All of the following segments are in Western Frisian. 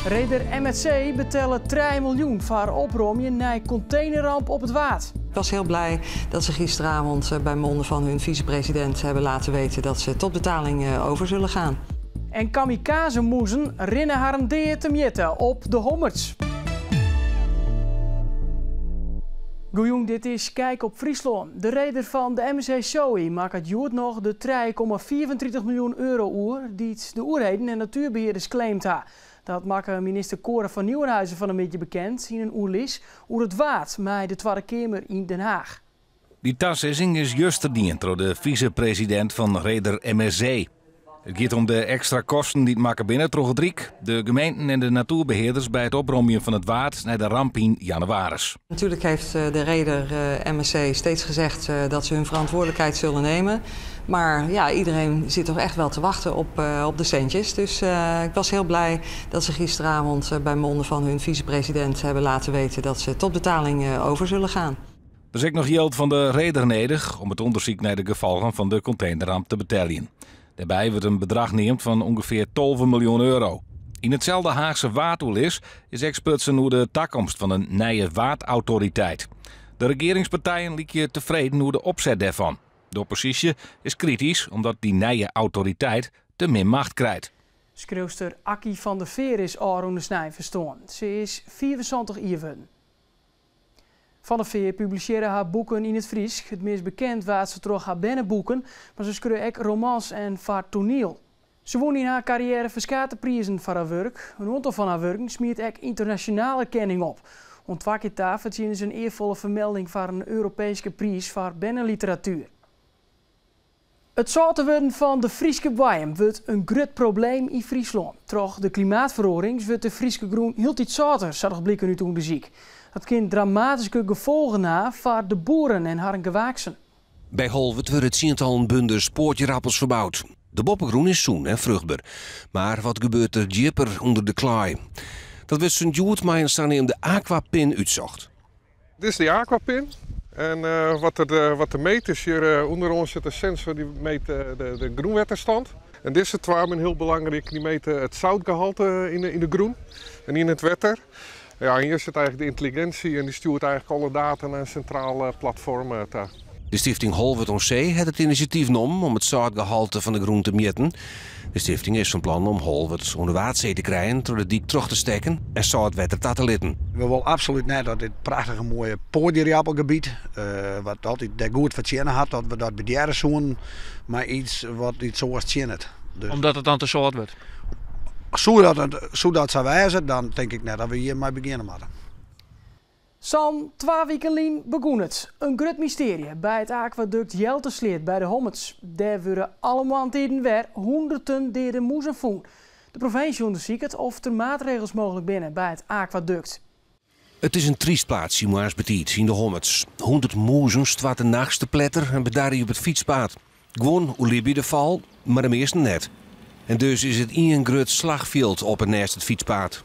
Reder MSC betelle 3 miljoen foar opromjen nei kontenerramp op it Waad. Ik was heel blij dat ze gisteravond bij monde van hun vicepresident hebben laten weten dat ze tot betaling over zullen gaan. En kamikaze-mûzen rinne harren dea temjitte op de Hommerts. Goejûn, dit is Kijk op Fryslân. De reder fan de MSC Zoe makket hjoed noch de 3,35 miljoen euro oer dy't de oerheden en natuerbehearders claimd ha. Dat makke minister Cora van Nieuwenhuizen fan 'e middei bekend yn in oerlis oer it Waad mei de Twadde Keamer yn Den Haach. Dy tasizzing is juster dien troch de vicepresidint fan reder MSC. It giet om de ekstra kosten dy't makke binne troch it Ryk, de gemeenten en de natuerbehearders by it opromjen fan it Waad nei de ramp yn jannewaris. Natuurlijk heeft de reder MSC steeds gezegd dat ze hun verantwoordelijkheid zullen nemen. Maar ja, iedereen zit toch echt wel te wachten op de centjes. Dus ik was heel blij dat ze gisteravond bij monde van hun vicepresident hebben laten weten dat ze tot betaling over zullen gaan. Der is ek noch jild fan de reder nedich om it ûndersyk nei de gefolgen fan de kontenerramp te beteljen. Dêrby wurdt in bedrach neamd fan ûngefear 12 miljoen euro. Yn itselde Haachske Waadoerlis is ek sprutsen oer de takomst fan in nije Waadautoriteit. De regearingspartijen lykje tefreden oer de opset dêrfan. De opposysje is kritysk omdat dy nije autoriteit te min macht krijt. Skriuwster Akkie van der Veer is ôfrûne snein ferstoarn. Se is 75 jier wurden. Van der Veer publisearre har boeken yn it Frysk. It meast bekend waard se troch har berneboeken, mar se skreau ek romans en foar toaniel. Se wûn yn har karriêre ferskate prizen foar har wurk. In oantal fan har wurken smiet ek ynternasjonale erkenning op. Oant twa kear ta fertsjinne se in earfolle fermelding foar in Europeeske priis foar berneliteratuer. It sâlter wurden fan de Fryske boaiem wurdt in grut probleem yn Fryslân. Troch de klimaatferoarings wurdt de Fryske grûn hieltyd sâlter, sa docht bliken út ûndersyk. Dat kin dramatyske gefolgen ha foar de boeren en harren gewaaksen. By Holwert wurde tsientallen bunders poatjerappels ferboud. De boppegrûn is sûn en fruchtber. Mar wat gebeurt der djipper ûnder de klaai? Dat wurdt sûnt hjoed mei in saneamde aquapin útsocht. Dit is de aquapin. En wat er meet is hjir ûnderoan sit in sensor dy meet de grûnwetterstand. En dizze twa binne hiel belangryk, dy mete it zoutgehalte yn de grûn en yn it wetter. Ja, en hjir sit eigentlik de yntelliginsje en dy stjoert eigentlik alle data nei in sintraal platfoarm ta. De stifting Holwert oan See hat it inisjatyf nommen om it sâltgehalte fan de grûn te mjitten. De stifting is fan plan om Holwert oan de Waadsee te krijen troch de dyk troch te stekken en sâlt wetter ta te litten. We wolle absolút net dat dit prachtige moaie poatjerappelgebiet, wat altyd dêr goed foar tsjinne hat, dat we dat bedjerre soenen mei iets wat iets oars tsjinnet. Dus Omdat it dan te sâlt wurdt? Soe dat sa wêze, dan tink ik net dat we hjirmei begjinne moatte. Sa'n twa wiken lyn begûn it. In grut mystearje by it akwadukt Jeltesleat by de Hommerts. Dêr wurde alle moarntiden wer hûnderten deade mûzen fûn. De provinsje ûndersiket oft der maatregels mooglik binne by it akwadukt. It is in tryst plaatsje moarns betiid yn de Hommerts. 100 mûzen stoarte nachts te pletter en bedarje op it fytspaad. Guon oerlibje de fal, mar de measten net. En dus is it ien grut slachfjild op en neist it fytspaad.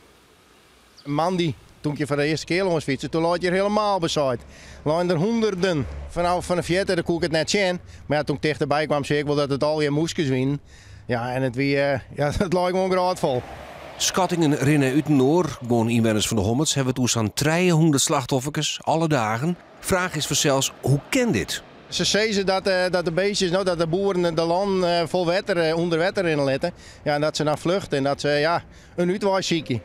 Moandei, toen ik hjir foar de earste kear lâns fytste, toen lei it hjir hielendal besaaid. Leinen der hûnderten. Fanôf fan de fierte, dêr koe ik it net sjen. Mar ja, toen ik tichterby kwam, seach ik wol dat it allegear mûskes wienen. Ja, en it wie, ja, it lei gewoan grôtfol. Skattingen rinne útinoar. Guon ynwenners fan de Hommerts hawwe it oer sa'n 300 slachtofferkes, alle dagen. Fraach is fansels, hoe kin dit? Se sizze dat dat de beestjes, no, dat de boeren de lannen fol wetter, ûnder wetter rinne litte. Ja, en dat se dan fluchte en dat se, ja, in útwei sykje.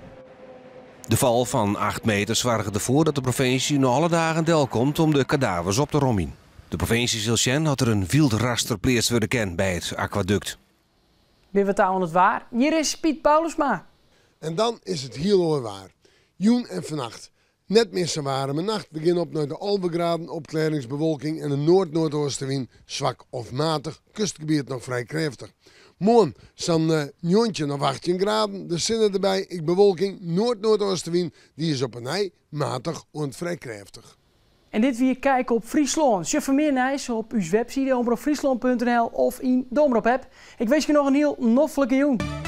De fal fan 8 meter soarget derfoar dat de provinsje no alle dagen delkomt om de kadavers op te romjen. De provinsje sil sjen oft der in wyld raster pleatst wurde kin by it akwadukt. Binne we ta oan it waar. Hjir is Piet Paulusma. En dan is it hiel oar waar. Jûn en fannacht. Net mear sa waarme nacht. We gean op nei de 11 graden, opklearrings, bewolking en in noard-noardeastewyn, swak of matich, kustgebiet noch frij krêftich. Moarn sa'n 19 of 18 graden, de sinne derby, ek bewolking, noard-noardeastewyn, dy is op 'e nij matich oant frij krêftich. En dit wie Kijk op Fryslân. Sjoch foar mear nijs op ús webside omropfryslân.nl of yn de Omrop app. Ik winskje noch in hiel noflike jûn.